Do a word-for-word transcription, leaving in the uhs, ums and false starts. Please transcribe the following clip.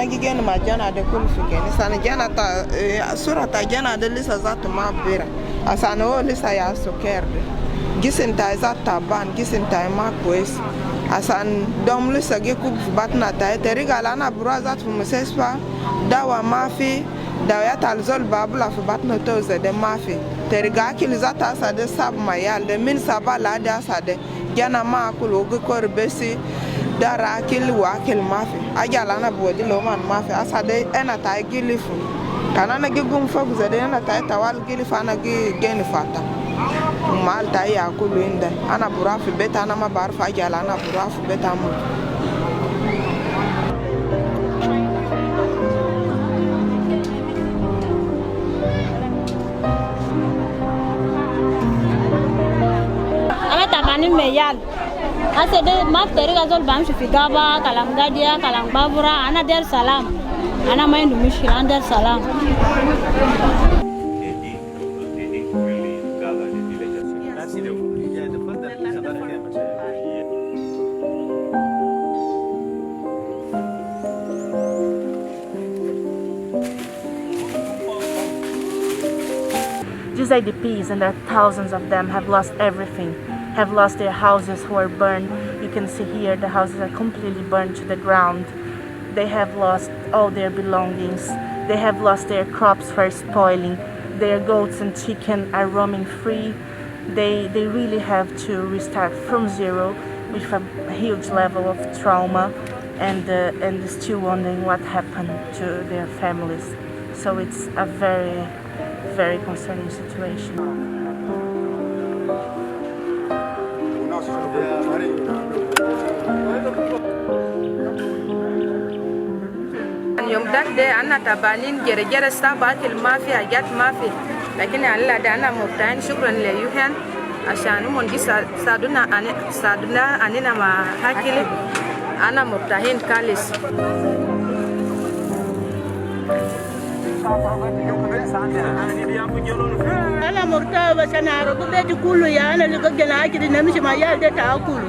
Gi geni ma jana de kulu fi keni. Asan jana ta, eh, sura ta jana de lisa zatu ma bira. Asan o lisa ya suker de. Gisim ta zatu taban, gisim ta ma kwes. Asan dom lisa gi kub fi batna ta. Teriga al ana bi rua zatu fi mustasfa, dawa mafi, dawayat al zol bi abula fi batna to zede mafi. Teriga akil zatu asa de sab ma yal de min saba ladi asa de. Jana ma akulu gi kori besi, dara akil wa akil mafi. Aja al ana bi wodi lom an mafi. Asa de ena ta gilifu. Kan ana gi gum fok zede ena ta tawal gilifu ana gi geni fata. Mal ta ya kulu inde. Ana bi rua fi beta ana ma barfa aja al ana bi rua fi beta mu. Ana tabanin me yal. Asa de maf teriga zol bamshi fi gaba, kalam gadiya, kalam babura, ana der salam. Ana ma indu mushkila, ana der salam. These I D Ps, and there are thousands of them, have lost everything, have lost their houses who are burned. You can see here the houses are completely burned to the ground. They have lost all their belongings. They have lost their crops for spoiling. Their goats and chicken are roaming free. They, they really have to restart from zero with a huge level of trauma and, uh, and still wondering what happened to their families. So it's a very, very concerning situation. Yom dak de ana tabanin, jere jere saba, akil mafi, hajat mafi. Lakin ana ladi ana murtahin, shukran le U N. Ashan umon gi sa-, saduna ani, saduna anina ma akil. Ana murtahin kalis. Ana murtaha bes, ana arugu beti kulu ya, ana liga gena akil, namshi ma yal de ta kulu.